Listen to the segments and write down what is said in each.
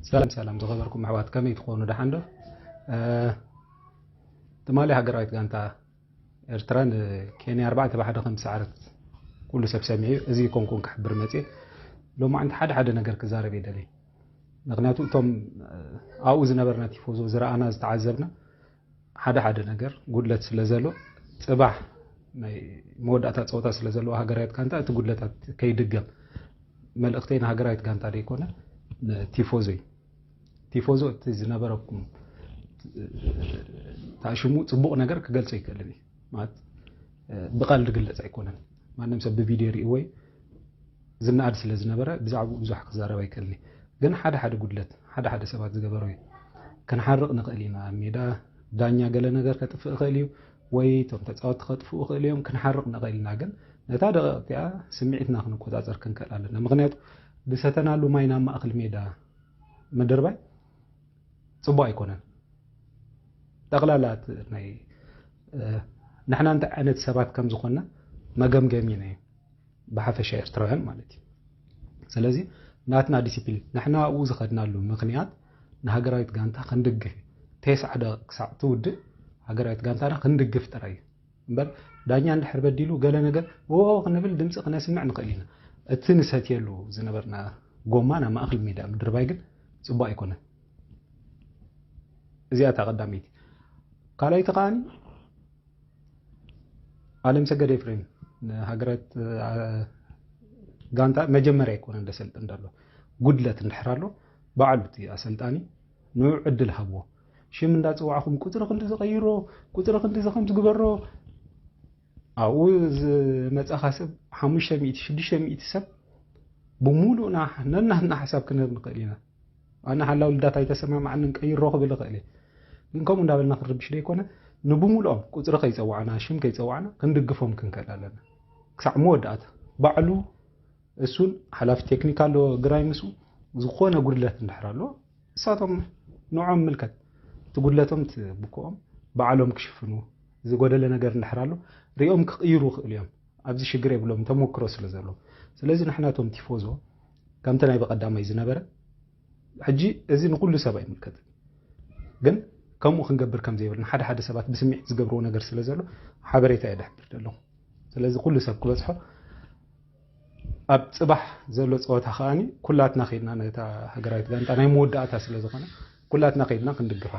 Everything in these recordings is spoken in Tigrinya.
ሰላም ሰላም ዝኸበርኩም ኣሕዋት፣ ከመይ ትኾኑ? ደሓን ዶ? ትማሊ ሃገራዊት ጋንታ ኤርትራ ንኬንያ ኣርባዕተ ብሓደ ከም ዝሰዓረት ኩሉ ሰብ ሰሚዑ። እዚ ኮንኩን ክሕብር መፅእ። ሎማዓንቲ ሓደ ሓደ ነገር ክዛረብ ይደሊ። ምክንያቱ እቶም ኣብኡ ዝነበርና ቲፎዞ ዝረኣና ዝተዓዘብና ሓደ ሓደ ነገር ጉድለት ስለ ዘሎ፣ ፅባሕ ናይ መወዳእታ ፀወታ ስለ ዘለዎ ሃገራዊት ጋንታ እቲ ጉድለታት ከይድገም መልእክተይ ንሃገራዊት ጋንታ ደይኮነ ንቲፎዞ እዩ። ቲፎዞ እቲ ዝነበረኩም ታሽሙ ፅቡቕ ነገር ክገልፆ ይክእልን እዩ። ማለት ብቃል ዝግለፅ ኣይኮነን። ማንም ሰብ ብቪድዮ ሪእዎ እዩ። ዝነኣድ ስለ ዝነበረ ብዛዕባኡ ብዙሕ ክዛረብ ኣይክእልን እዩ። ግን ሓደ ሓደ ጉድለት ሓደ ሓደ ሰባት ዝገበሮ እዩ። ክንሓርቕ ንኽእል ኢና ኣብ ሜዳ። ዳኛ ገለ ነገር ከጥፍእ ይኽእል እዩ፣ ወይ እቶም ተፃወትቲ ከጥፍኡ ይኽእል እዮም። ክንሓርቕ ንኽእል ኢና፣ ግን ነታ ደቂቕ እቲኣ ስምዒትና ክንቆፃፀር ክንክእል ኣለና። ምክንያቱ ዝሰተናሉ ማይ ናብ ማእኸል ሜዳ ምድርባይ ፅቡቅ ኣይኮነን። ጠቕላላ እቲ ናይ ንሕና እንታይ ዓይነት ሰባት ከም ዝኾንና መገምገሚና እዩ፣ ብሓፈሻ ኤርትራውያን ማለት እዩ። ስለዚ ናትና ዲሲፕሊን፣ ንሕና ኣብኡ ዝኸድናሉ ምክንያት ንሃገራዊት ጋንታ ክንድግፍ እዩ። ተስዓ ደቂቕ ክሳዕ ትውድእ ሃገራዊት ጋንታና ክንድግፍ ጥራይ እዩ። እምበር ዳኛ እንድሕር በዲሉ ገለ ነገር ዎ ክንብል ድምፂ ክነስምዕ ንኽእል ኢና። እቲ ንሰትየሉ ዝነበርና ጎማ ናብ ማእኸል ሜዳ ምድርባይ ግን ፅቡቅ ኣይኮነን። እዚኣ እታ ቀዳመይቲ። ካልኣይቲ ከዓኒ ኣለም ሰገድ ኤፍሬም ንሃገራት ጋንታ መጀመርያ ኣይኮነን ደሰልጥን ደሎ። ጉድለት እንድሕር ኣሎ ባዕሉ እቲ ኣሰልጣኒ ንዑ ዕድል ሃብዎ። ሽም እንዳፅዋዕኹም ቁፅሪ ክንዲ ዝቐይሮ፣ ቁፅሪ ክንዲ ዝኸም ዝግበሮ፣ ኣብኡ ዝመፀኻ ሰብ ሓሙሽተ ሚእቲ ሽዱሽተ ሚእቲ ሰብ ብሙሉእና ነናትና ሓሳብ ክንህብ ንኽእል ኢና። ኣነ ሓላው ልዳት ኣይተሰማማዕንን ቀይሮ ክብል እኽእል እየ። ግን ከምኡ እንዳበልና ክንርብሽ ደይኮነ ንብሙሉኦም ቁፅሪ ከይፀዋዕና ሽም ከይፀዋዕና ክንድግፎም ክንክእል ኣለና። ክሳዕ መወዳእታ ባዕሉ እሱን ሓላፊ ቴክኒክ ኣለዎ ግራይ ምስኡ ዝኾነ ጉድለት እንድሕር ኣለዎ እሳቶም ንዖም ምልከት እቲ ጉድለቶም ትብክኦም ባዕሎም ክሽፍኑ ዝጎደለ ነገር እንድሕር ኣሎ ሪኦም ክቕይሩ ይኽእሉ እዮም። ኣብዚ ሽግር የብሎም ተሞክሮ ስለ ዘሎ። ስለዚ ንሕናቶም ቲፎዞ ከምቲ ናይ ብቐዳማይ ዝነበረ ሕጂ እዚ ንኩሉ ሰብ ኣይምልከትን። ግን ከምኡ ክንገብር ከም ዘይብል ንሓደ ሓደ ሰባት ብስምዒት ዝገብርዎ ነገር ስለ ዘሎ ሓበሬታ እየ ደሕብር ዘለኹ። ስለዚ ኩሉ ሰብ ክበፅሖ ኣብ ፅባሕ ዘሎ ፀወታ ከዓኒ ኩላትና ከይድና ነታ ሃገራዊት ጋንታ ናይ መወዳእታ ስለ ዝኾነ ኩላትና ከይድና ክንድግፋ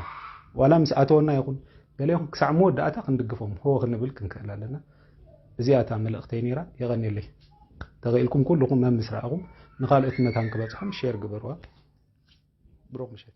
ዋላ ምስ ኣተወና ይኹን ገለ ይኹን ክሳዕ መወዳእታ ክንድግፎም ሆ ክንብል ክንክእል ኣለና። እዚኣ እታ መልእኽተይ ነይራ። የቐንየለይ። ተኽኢልኩም ኩልኹም መምስ ረኣኹም ንኻልኦት መታን ክበፅሖም ሼር ግበርዋ። ብሩኽ ምሸት።